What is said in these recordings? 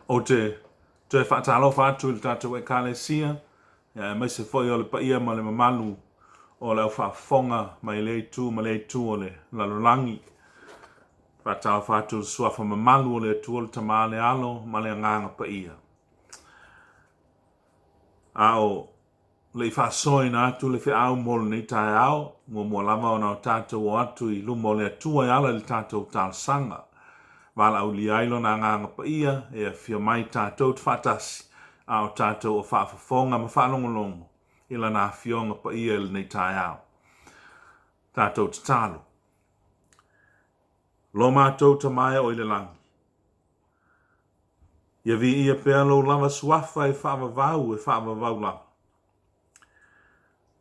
Ou te toe faatalofa atu i le tatou Ekalesia, aemaise foi o le paia ma le mamalu o le aufaafofoga mai lea itu ma lea itu o le lalolagi. Faatalofa atu i le suafa mamalu o le Atua le Tama, le Alo ma le Agaga Paia. A o le i faasoaina atu le feau mo lenei taeao, muamua lava ona o tatou o atu i luma o le Atua e ala i le tatou talosaga. Valaaulia ai Lona Agaga Paia e afio mai tatou te faatasi, a o tatou o faafofoga ma faalogologo i Lana Afioga Paia i lenei taeao. Tatou tatalo. Lo matou Tama e o i le lagi, Ia viia pea lou lava suafa e faavavau e faavavau lava.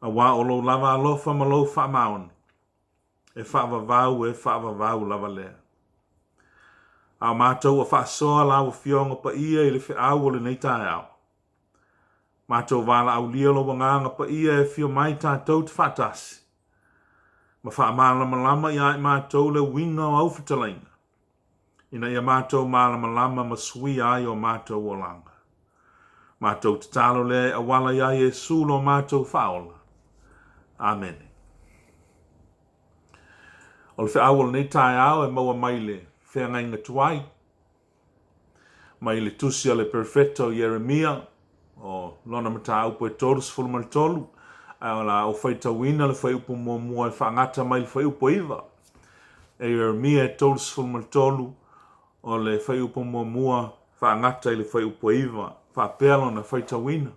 Auā o lou lava alofa ma lou faamaoni, e faavavau e faavavau lava lea. A o matou ua faasoa lau Afioga Paia i le feau o lenei taeao, matou valaaulia lou Agaga Paia e afio mai tatou te faatasi, ma faamalamalama ia i matou le uiga o au fetalaiga, ina ia matou malamalama ma suia ai o matou olaga. Matou tatalo lea e auala iā Iesu lo matou Faaola. Amene. O le feau o lenei taeao e maua mai le feagaiga tuai, mai le tusi a le Perofeta o Ieremia, o lona mataupu e 33, ae o le a ou faitauina le fuaiupu muamua e faagata mai le fuaiupu e 9. E Ieremia e 33, o le fuaiupu muamua faagata i le fuaiupu e 9, faapea lona faitauina.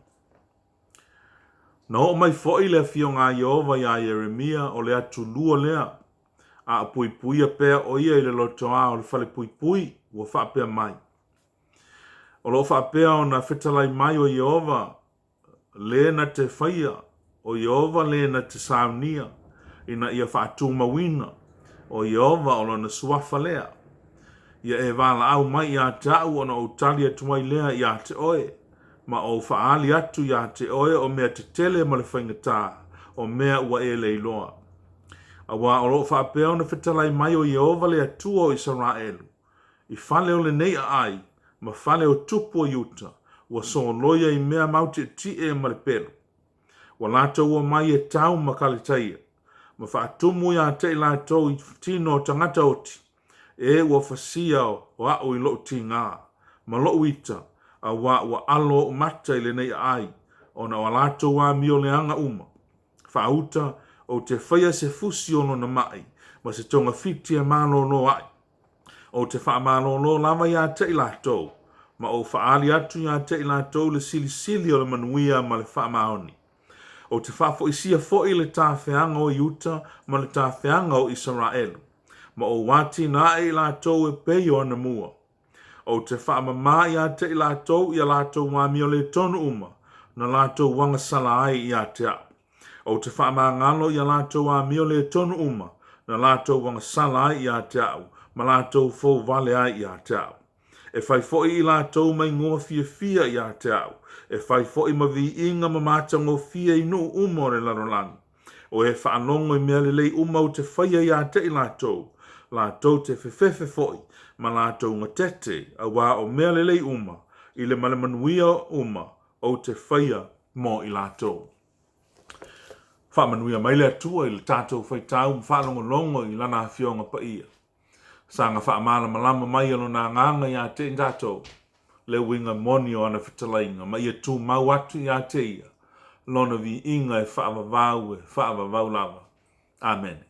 Na oo mai foi le afioga a Ieova iā Ieremia o le atulua lea, a o puipuia pea ʻo ia i le lotoā o le falepuipui, ua faapea mai, O lo o faapea ona fetalai mai ʻo Ieova lē na te faia, ʻo Ieova lē na te saunia, ina ia faatumauina, ʻo Ieova o lona suafa lea. Ia e valaau mai iā te aʻu ona ou tali atu ai lea iā te ʻoe, ma ou faaali atu iā te ʻoe o mea tetele ma le faigata, o mea ua e le iloa. Auā o lo o faapea ona fetalai mai ʻo Ieova le Atua o Isaraelu, i fale o lenei aai, ma fale o tupu o Iuta, ua soloia i mea mautietie ma le pelu. Ua latou omai e tau ma Kaletaia, ma faatumu iā te i latou i tino o tagata oti, e ua fasia o aʻu i loʻu tigā, ma loʻu ita, auā ua alo oʻu mata i lenei aai, ona o a latou amio leaga uma. Faauta, ou te faia se fusi o lona maʻi, ma se togafiti e malōlō aʻi. Ou te faamalōlō lava iā te i latou, ma ou faaali atu iā te i latou le silisili o le manuia ma le faamaoni. Ou te faafoisia foi le tafeaga o Iuta ma le tafeaga o Isaraelu, ma ou atinae i latou e pei o anamua. Ou te faamamā iā te i latou i a latou amioletonu uma na latou agasala ai iā te aʻu. Ou te faamagalo i a latou amioletonu uma na latou agasala ai iā te aʻu ma latou fouvale ai iā te aʻu. E fai foi i latou ma igoa fiafia iā te aʻu, e fai foi ma viiga ma matagofie i nuu uma o le lalolagi. O e faalogo i mea lelei uma ou te faia iā te i latou, latou te fefefe foi ma latou gatete, auā o mea lelei uma, i le ma le manuia uma ou te faia mo i latou. Faamanuia mai le Atua i le tatou faitau ma faalogologo i Lana Afioga Paia. Saga faamalamalama mai e Lona Agaga iā te i tatou le uiga moni o Ana fetalaiga ma ia tumau atu iā te Ia Lona viiga e faavavau e faavavau lava. Amene.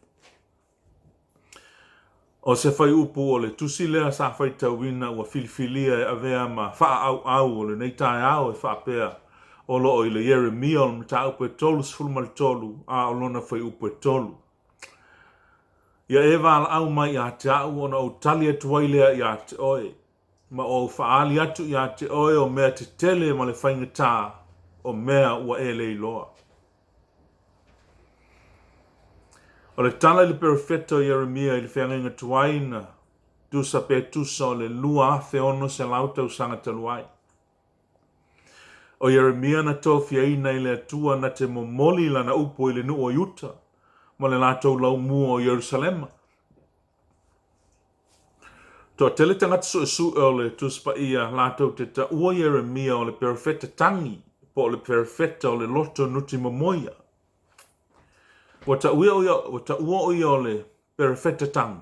O se fuaiupu o le tusi lea sa faitauina ua filifilia e avea ma faaauau o lenei taeao e faapea, o lo o i le Ieremia o le mataupu e 33 a o lona fuaiupu e 3. Ia e valaau mai iā te aʻu ona ou tali atu ai lea iā te oe, ma ou faaali atu iā te oe o mea tetele ma le faigata o mea ua e le iloa. O le tala i le perofeta o Ieremia i le feagaiga tuai na tusa pe tusa o le 2,600 tausaga talu ai. O Ieremia na tofiaina i le Atua na te momoli lana upu i le nuu o Iuta ma le latou laumua o Ierusalema. Toatele tagata suesue o le Tusi Paia latou te taua Ieremia o le perofeta tagi po o le perofeta o le loto nuti momoia. Ua taua o ia o le perofeta tagi,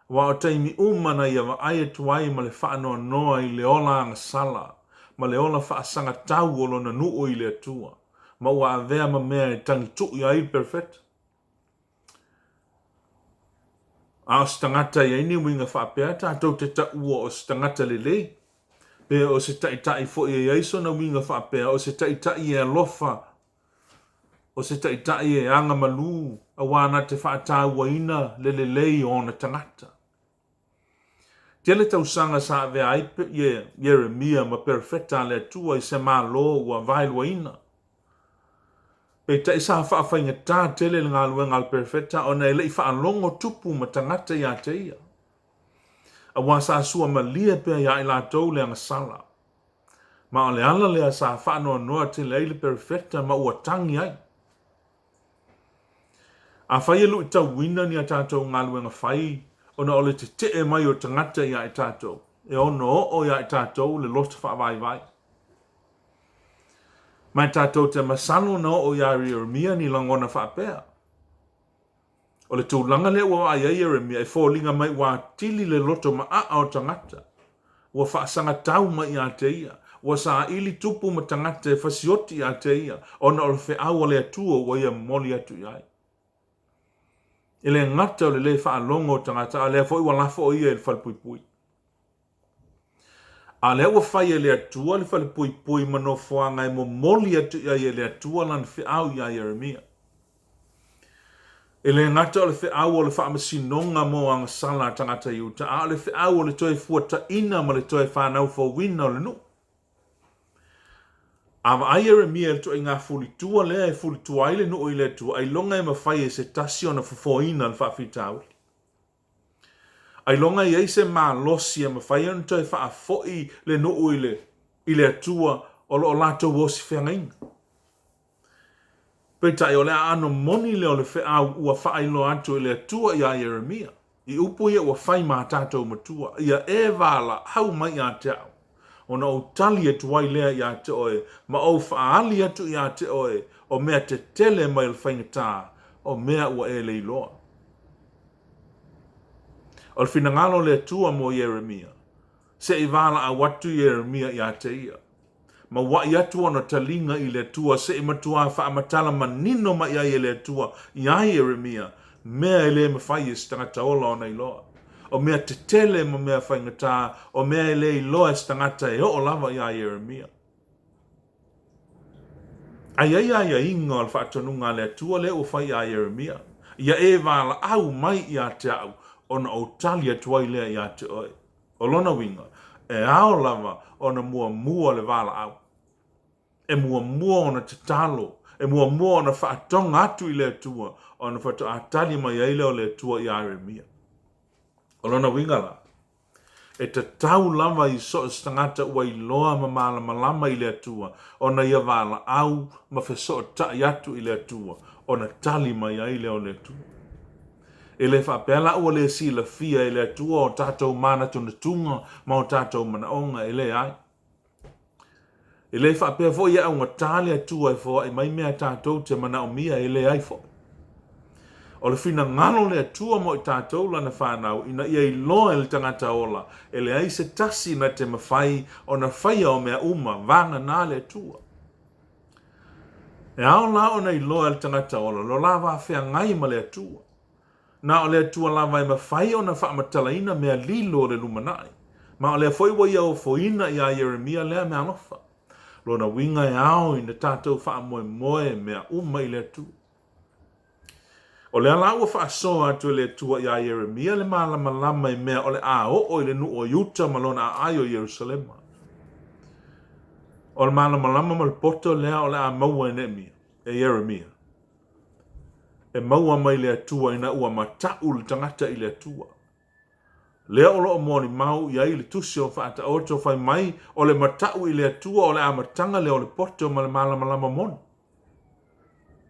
aua o taimi uma na ia vaai atu ai ma le faanoanoa i le ola agasala ma le ola faasagatau o lona nuu i le Atua, ma ua avea ma mea e tagituʻi ai le perofeta. A o se tagata e i ai ni uiga faapea, tatou te taua o se tagata lelei, pe o se taitai foi e i ai sona uiga faapea, o se taitai e alofa, o se taitai e agamalu, aua na te faatauaina le lelei o ona tagata. Tele tausaga sa avea ai Ieremia ma perofeta a le Atua i se Malo ua vaeluaina. Peitai sa faafaigata tele le galuega a le perofeta ona e le i faalogo tupu ma tagata ia te ia, aua sa suamalie pea ia i latou le agasala. Ma o le ala lea sa faanoanoa tele ai le perofeta ma ua tagi ai. Afai e luitauina ni a tatou galuega fai ona o le tetee mai o tagata ia i tatou, e ono oo ia i tatou le loto faavaivai. Ma e tatou te masalo na oo iā Ieremia ni lagona faapea. O le tulaga lea ua vaai ai Ieremia e foliga mai ua atili le loto maaa o tagata, ua faasagatau mai ia te ia, ua saili tupu ma tagata e fasioti ia te ia ona o le feau a le Atua ua ia momoli atu i ai. E le gata o le lē faalogo o tagata, a o lea foi ua lafo o ia i le falepuipui. A lea ua fai e le Atua le falepuipui ma nofoaga e momoli atu i ai e le Atua lana feau iā Ieremia. E le gata o le feau o le faamasinoga mo agasala a tagata Iuta, a o le feau o le toe fuataina ma le toe fanau fouina o le nuu. A vaai Ieremia i le ituaiga fulitua lea e fulitua ai le nuu i le Atua, ailoga e mafai e se tasi ona fofoina le faafitauli. Ailoga e i ai se malosi e mafai ona toe faafoi le nuu i le, i le Atua o lo o latou osi feagaiga. Peitai, o le aano moni lea o le feau ua faailoa atu e le Atua iā Ieremia, i upu ia ua fai ma tatou matua, Ia e valaau mai ia te au, ona ou tali atu ai lea ia te oe, ma ou faaali atu ia te oe o mea tetele mai o le faigata, o mea ua e le iloa. O le finagalo o le Atua mo Ieremia, se i valaau atu Ieremia ia te ia. Mauaʻi atu ona taliga i le Atua se i matuā faamatala manino mai ai e le Atua iā Ieremia mea e le mafai e se tagata ola ona iloa. O mea tetele ma mea faigata, o mea e le iloa e se tagata e oo lava iā Ieremia. A i ai aiaiga o le faatonuga a le Atua lea ua fai iā Ieremia, Ia e valaau mai ia te au, ona ou tali atu ai lea ia te oe. O lona uiga, e ao lava ona muamua le valaau. E muamua ona tatalo, e muamua ona faatoga atu i le Atua, ona faatoa tali mai ai lea o le Atua iā Ieremia. O lona uiga la, e tatau lava i so o se tagata ua iloa ma malamalama i le Atua ona ia valaau ma fesootai atu i le Atua ona tali mai ai lea o le Atua. E le faapea la ua le silafia e le Atua o tatou manatunatuga ma o tatou manaoga, e leai. E le faapea foi e augata le Atua e foai mai mea tatou te manaomia, e leai foi. O le finagalo o le Atua mo i tatou lana fanau, ina ia iloa e le tagata ola, e leai se tasi na te mafai ona faia o mea uma, vagana le Atua. E ao la ona iloa e le tagata ola lo la va feagai ma le Atua. Na o le Atua lava e mafai ona faamatalaina mea lilo o le lumanai, ma o lea foi ua ia ofoina iā Ieremia lea meaalofa. Lona uiga e ao ina tatou faamoemoe mea uma i le Atua. O lea la ua faasoa atu e le Atua iā Ieremia le malamalama i mea o le a oo i le nuu o Iuta ma lona aai o Ierusalema. O le malamalama ma le poto lea o le a maua e Neemia, e Ieremia. E maua mai le Atua ina ua mataʻu le tagata i le Atua. Lea o lo o molimau i ai le Tusi o Faataoto fai mai, o le mataʻu i le Atua o le amataga lea o le poto ma le malamalama moni.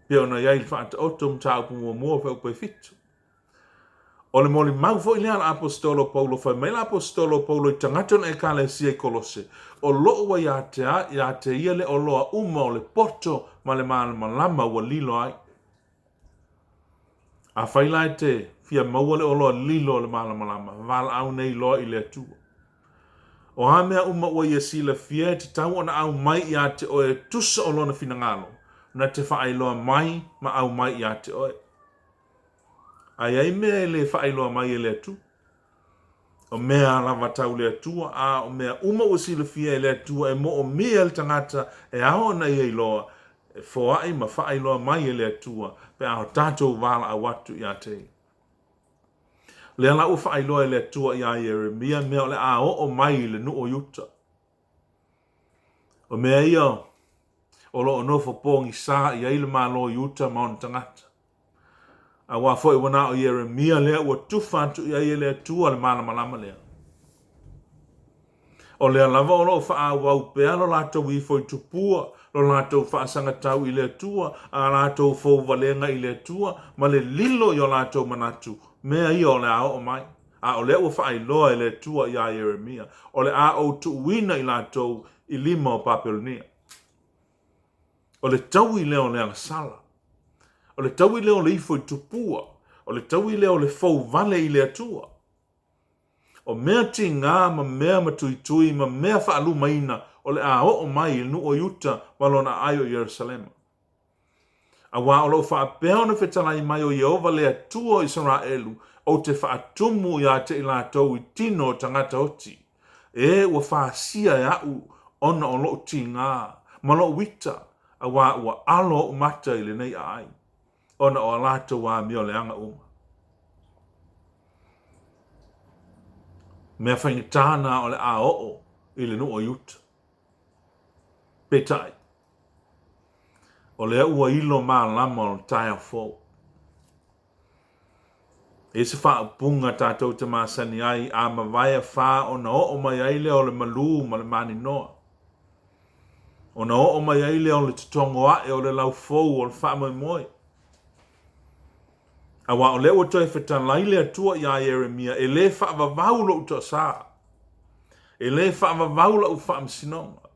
Pei ona i ai le Faataoto mataupu muamua fuaiupu e 7. O le molimau foi lea a le Aposetolo o Paulo, fai mai le Aposetolo o Paulo i tagata o le Ekalesia i Kolose, O lo'u ua ia te, ia te ia le oloa uma o le poto ma le malamalama ua lilo ai. Afai la e te fia maua le oloa lilo o le malamalama, valaau nei loa i le Atua. O a mea uma ua ia silafia e tatau ona aumai ia te oe e tusa o lona finagalo, na te faailoa mai ma aumai ia te oe. A i ai mea e le faailoa mai e le Atua? O mea lava tau le Atua, a o mea uma ua silafia e le Atua e moomia e le tagata e ao ona ia iloa, e foai ma faailoa mai e le Atua pe a o tatou valaau atu ia te ia. O lea la ua faailoa e le Atua iā Ieremia mea o le a oo mai i le nuu o Iuta. O mea ia o lo o nofo pogisa i ai le Malo o Iuta ma ona tagata. Aua foi ua na o Ieremia lea ua tufa atu i ai e le Atua le malamalama lea. O lea lava o lo o faaauau pea lo latou ifo i tupua, lo latou faasagatau i le Atua, a latou fouvalega i le Atua, ma le lilo i o latou manatu, mea ia o le a oo mai. A o lea ua faailoa e le Atua iā Ieremia, o le a ou tuuina i latou i lima o Papelonia. O le taui lea o le agasala. O le taui lea o le ifo i tupua. O le taui lea o le fouvale i le Atua. O mea tiga ma mea matuitui ma mea faalumaina o le a oo mai i le nuu o Iuta ma lona aai o Ierusalema. Auā o lo o faapea ona fetalai mai o Ieova le Atua o Isaraelu, Ou te faatumu ia te i latou i tino o tagata oti, e ua fasia e aʻu ona o loʻu tigā ma loʻu ita, auā ua alo oʻu mata i lenei aai, ona o a latou amioleaga uma. Mea faigata na o le a oo i le nuu o Iuta. Peitai, o lea ua ilo malama o le taeao fou. E i ai se faaupuga tatou te masani ai, a mavae afā ona oo mai ai lea o le malū ma le maninoa. Ona oo mai ai lea o le totogo aʻe o le laufou o le faamoemoe. Auā o lea ua toe fetalai le Atua iā Ieremia, e lē faavavau loʻu toasā. E lē faavavau laʻu faamasinoga.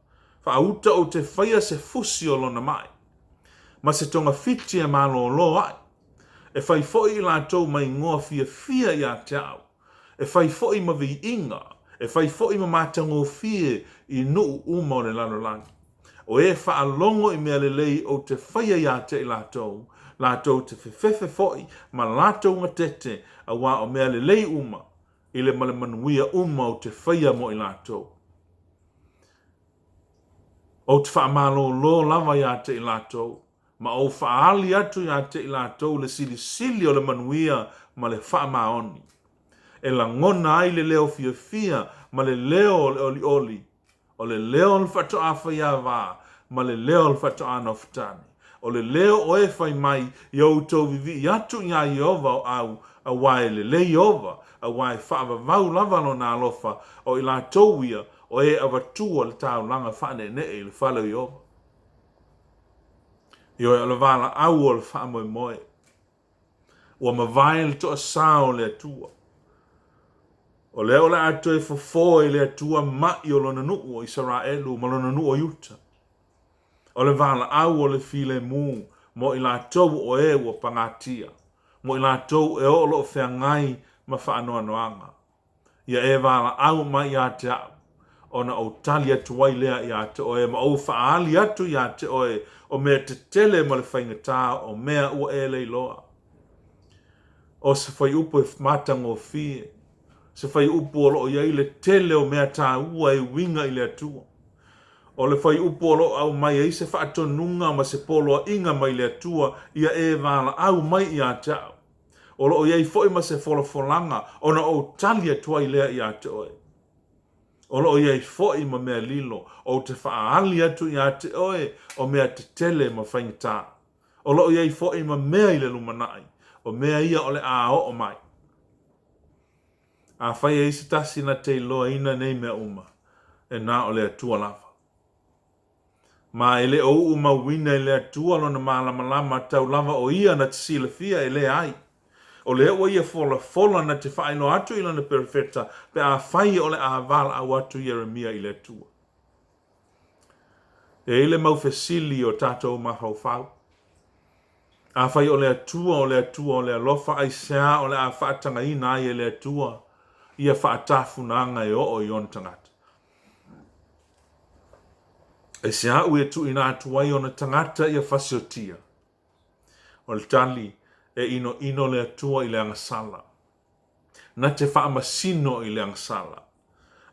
Faauta ou te faia se fusi o lona maʻi, ma se togafiti e malōlō aʻe. E fai foi i latou ma igoa fiafia iā te aʻu, e fai foi ma viiga, e fai foi ma matagofie i nuu uma o le lalolagi. O e faalogo i mea lelei ou te faia iā te i latou, latou te fefefe foi ma latou gatete, auā o mea lelei uma, i le ma le manuia uma ou te faia mo i latou. Ou te faamalōlō lava iā te i latou, ma ou faaali atu iā te i latou le silisili o le manuia ma le faamaoni, e lagona ai le leo fiafia ma le leo o le olioli, O le leo o le faatoa faiāwā ma le leo o le faatoa nofotane. O le leo o e fai mai, Ia outou vivii atu iā Ieova o au, auā e lelei Ieova, auā e faavavau lava lona alofa, o i latou ia, o e avatua le taulaga faaneenee i le fale o Ieova. Ioe, o le valaau o le faamoemoe. Ua mavae le toasā o le Atua. O lea o le a toe fofo e le Atua maʻi o lona nuu o Isaraelu ma lona nuu o Iuta. O le valaau o le filemu mo i latou o e ua pagatia, mo i latou e o lo o feagai ma faanoanoaga. Ia e valaau mai ia te aʻu, ona ou tali atu ai lea ia te oe ma ou faaali atu ia te oe o mea tetele ma le faigata o mea ua e le iloa. O se fuaiupu e matagofie, se fuaiupu o lo o i ai le tele o mea taua e uiga i le Atua. O le fuaiupu o lo o aumai ai se faatonuga ma se poloaiga mai le Atua ia e valaau mai ia te aʻu. O lo o i ai foi ma se folafolaga ona ou tali atu ai lea ia te oe. O lo o i ai foi ma mea lilo ou te faaali atu ia te oe o mea tetele ma faigata. O lo o i ai foi ma mea i le lumanai, o mea ia o le a oo mai. Afai e i ai se tasi na te iloaina nei mea uma, e na o le Atua lava. Ma e le o uumauina e le Atua lona malamalama tau lava o ia na te silafia e leai. O lea ua ia folafola na te faailoa atu i lana perofeta pe afai o le a valaau atu Ieremia i le Atua. E i ai le mau fesili o tatou mafaufau. Afai o le Atua o le Atua o le alofa, aisea o le a faatagaina ai e le Atua ia faatafunaga e oo i ona tagata? Aisea ua ia tuuina atu ai ona tagata ia fasiotia? O le tali, e inoino le Atua i le agasala. Na te faamasino i le agasala,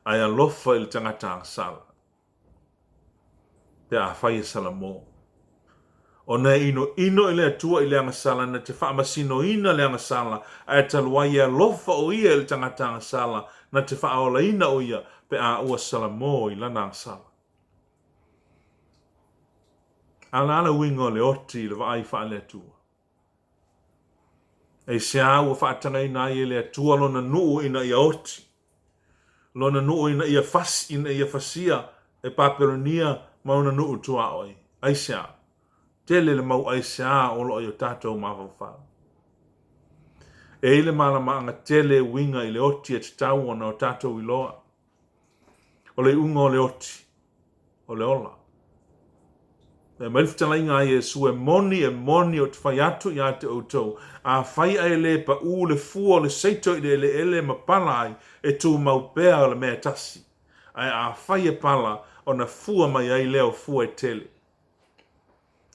ae alofa i le tagata agasala. Pe afai e salamo. Ona e inoino i le Atua i le agasala, na te faamasinoina le agasala, ae talu ai e alofa o ia i le tagata agasala, na te faaolaina o ia pe a ua salamo i lana agasala. A o le a le uiga o le oti i le vaai faale-Atua? Aisea ua faatagaina ai e le Atua lona nuu ina ia oti, lona nuu ina ia fasi, ina ia fasia e Papelonia ma ona nuu tuaoi? Aisea? Tele le mau aisea o lo o i o tatou mafaufau. E i ai le malamaaga tele e uiga i le oti e tatau ona o tatou iloa. O le iuga o le oti, o le ola. E mai le fetalaiga a Iesu, e moni, e moni, ou te fai atu ia te outou, afai ae le paʻū le fua o le seito i le eleele ma pala ai, e tumau pea o le mea e tasi. Ae afai e pala, ona fua mai ai lea o fua e tele.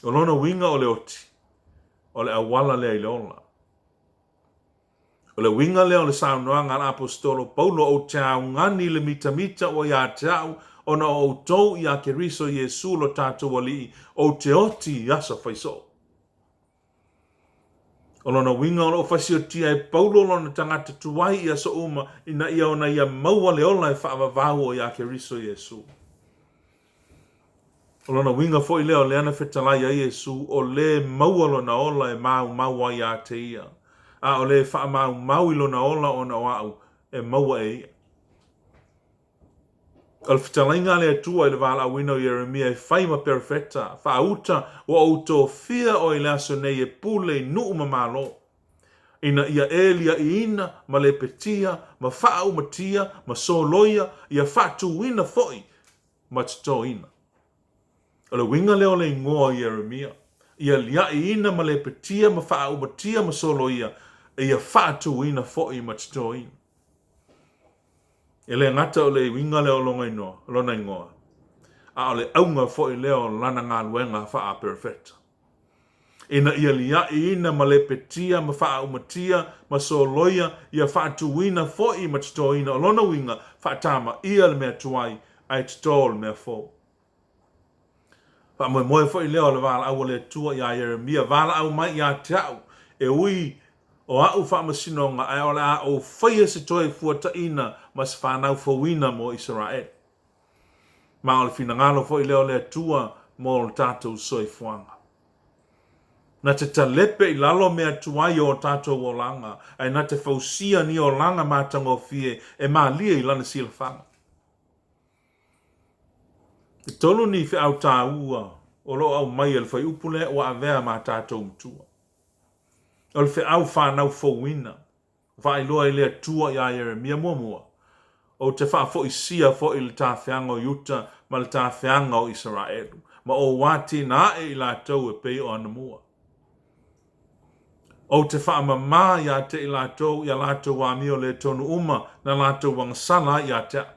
O lona uiga o le oti, o le auala lea i le ola. O le uiga lea o le saunoaga a le Aposetolo Paulo, Ou te augani i le mitamita ua ia te au, ona o outou ia Keriso Iesu lo tatou Alii, ou te oti i aso faisoo. O lona uiga o lo o fasiotia e Paulo lona tagata tuai i aso uma, ina ia ona ia maua le ola e faavavau o ia Keriso Iesu. O lona uiga foi lea o lea na fetalai ai Iesu, o le maua lona ola e maumau ai ia te ia, a o le faamaumau i lona ola ona o a'u, e maua e ia. O le fetalaiga a le Atua i le valaauina o Ieremia e fai ma perofeta, faauta, ua ou tofia oe i le aso nei e pule i nuu ma malo, ina ia e liaʻiina ma lepetia ma faaʻumatia ma soloia, ia faatuina foi ma totoina. O le uiga lea o le igoa o Ieremia, ia liaʻiina ma lepetia ma faaʻumatia ma soloia, ia faatuina foi ma totoina. E le gata o le uiga lea o lona igoa, a o le auga foi lea o lana galuega faaperofeta. Ina ia liaʻiina ma lepetia ma faaʻumatia ma soloia, ia faatuina foi ma totoina. O lona uiga, faatamaia le mea tuai, ae toto le mea fou. Faamoemoe foi lea o le valaau a le Atua iā Ieremia, Valaau mai ia te a'u, e ui o a'u faamasinoga, ae o le a ou faia se toe fuataina ma se fanau fouina mo Isaraelu. Ma o le finagalo foi lea o le Atua mo lo tatou soifuaga. Na te talepe i lalo mea tuai o o tatou olaga, ae na te fausia ni olaga matagofie e malie i lana silafaga. E tolu ni feau tāua o lo o aumai e le fuaiupu lea ua avea ma tatou matua. O le feau fanau fouina, Faailoa i le Atua iā Ieremia muamua, Ou te faafoisia foi le tafeaga o Iuta ma le tafeaga o Isaraelu, ma ou ātina aʻe i latou e pei o anamua. Ou te faamamā iā te i latou i a latou amio lē tonu uma na latou agasala ai iā te aʻu.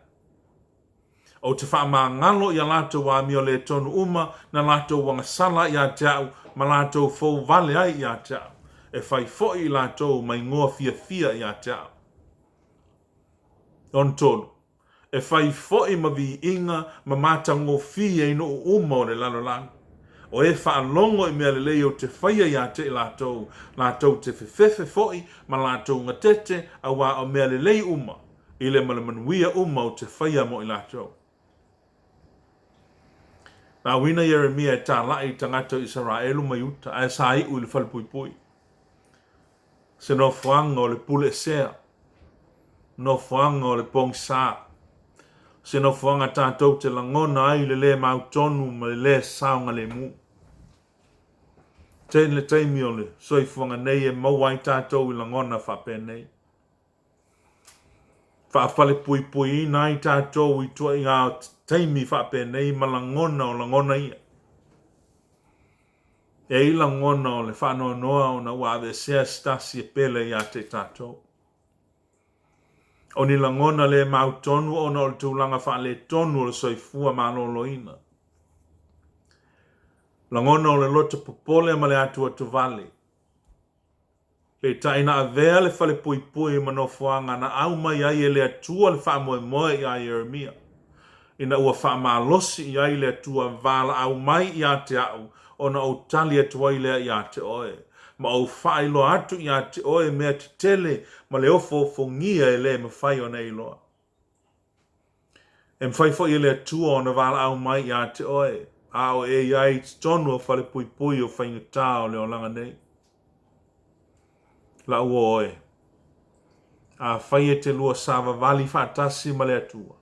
Ou te faamagalo i a latou amio lē tonu uma na latou agasala ai ia te a'u ma latou fou vale ai ia te a'u, e fai foi i latou ma igoa fiafia ia te a'u. Lona tolu, e fai foi ma viiga ma matagofie i nuu uma o le lalolagi. O e faalogo i mea lelei ou te faia ia te i latou, latou te fefefe foi ma latou gatete, auā o mea lelei uma i le ma le manuia uma ou te faia mo i latou. Na auina Ieremia e tālaʻi i tagata o Isaraelu ma Iuta, ae sa iʻu i le falepuipui. Se nofoaga o le puleesea, nofoaga o le pogisa, se nofoaga tatou te lagona ai le lē mautonu ma le lē saogalemu. Tele taimi o le soifuaga nei e maua ai tatou i lagona faapenei. Faafalepuipuiina ai tatou i ituaiga taimi faapenei ma lagona o lagona ia. E i ai lagona o le faanoanoa ona ua aveesea se tasi e pele ia te i tatou. O ni lagona le mautonu ona o le tulaga faaletonu o le soifua maloloina. Lagona o le loto popole ma le atuatuvale. Peitai na avea le falepuipui ma nofoaga na aumai ai e le Atua le faamoemoe iā Ieremia, ina ua faamalosi i ai le Atua valaau mai ia te au ona ou tali atu ai lea ia te oe, ma ou faailoa atu ia te oe mea tetele ma le ofoofogia e le mafai ona e iloa. E mafai foi e le Atua ona valaau mai ia te oe, a o e i ai i totonu o falepuipui o faigata o le olaga nei. Lau uo oe, afai e te lua savavali faatasi ma le Atua,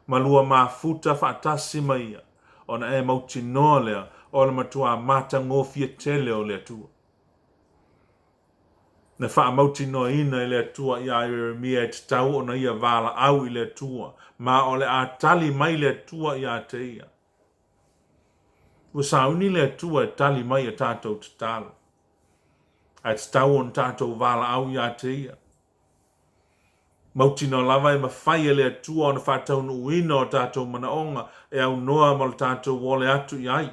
ma lua mafuta faatasi ma Ia, ona e mautinoa lea o le matuā matagofie tele o le Atua. Na faamautinoaina e le Atua iā Ieremia e tatau ona ia valaau i le Atua, ma o le a tali mai le Atua iā te ia. Ua sauni le Atua e tali mai i a tatou tatalo, ae tatau ona tatou valaau iā te ia. Mautinoa lava e mafai e le Atua ona faataunuuina o tatou manaoga e aunoa ma lo tatou ole atu i ai.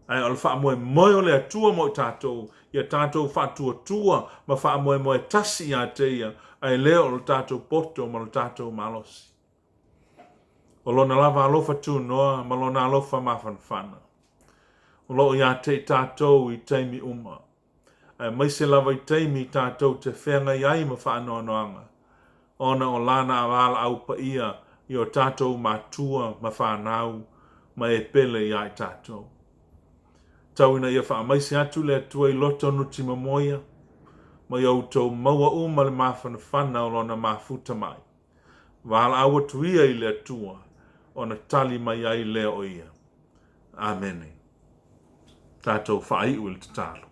Ae o le faamoemoe o le Atua mo i tatou, ia tatou faatuatua ma faamoemoe tasi ia te Ia, ae le o lo tatou poto ma lo tatou malosi. O Lona lava alofa tunoa ma Lona alofa mafanafana o lo o ia te i tatou i taimi uma. aemaise lava i taimi tatou te feagai ai ma faanoanoaga, ona o Lana valaau paia i o tatou matua ma fanau ma e pele iā i tatou. Tau ina ia faamaise atu le Atua i loto nuti mamoia, ma ia outou maua uma le mafanafana o Lona mafuta mai. Valaau atu ia i le Atua, ona tali mai ai lea o Ia. Amene. Tatou faaiu i le tatalo.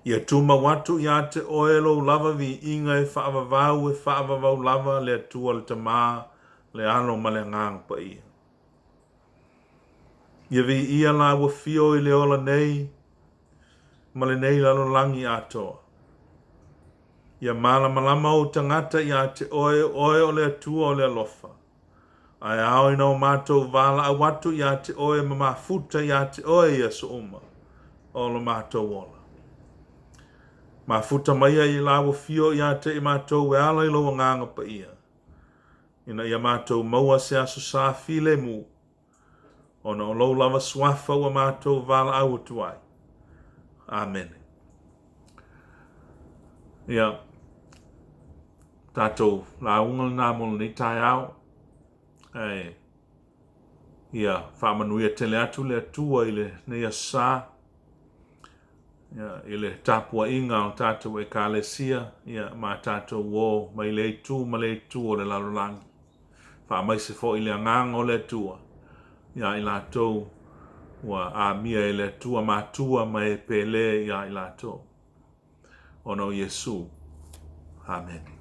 Ia tumau atu ia te oe lou lava viiga e faavavau e faavavau lava le Atua le Tama, le Alo ma le Agaga Paia. Ia viia lāua fio i le ola nei ma lenei lalolagi atoa. Ia malamalama ou tagata ia te oe, oe o le Atua o le alofa. Ae ao ina o matou valaau atu ia te oe ma mafuta ia te oe i aso uma o lo matou ola. Mafuta maia i lāua fio ia te i matou e ala i lou Agaga Paia, ina ia matou maua se aso sa filemu, ona o lou lava suafa ua matou valaau atu ai. Amene. Ia, tatou lauga lena mo lenei taeao. Ae, ia, faamanuia tele atu le Atua i lenei aso sa, ia, i le tapuaiga o tatou Ekalesia, ia, ma tatou uo mai lea itu ma lea itu o le lalolagi. Faamaise foi le agaga o le Atua iā i latou ua amia e le Atua matua ma e pele iā i latou. Ona o Iesu. Amene.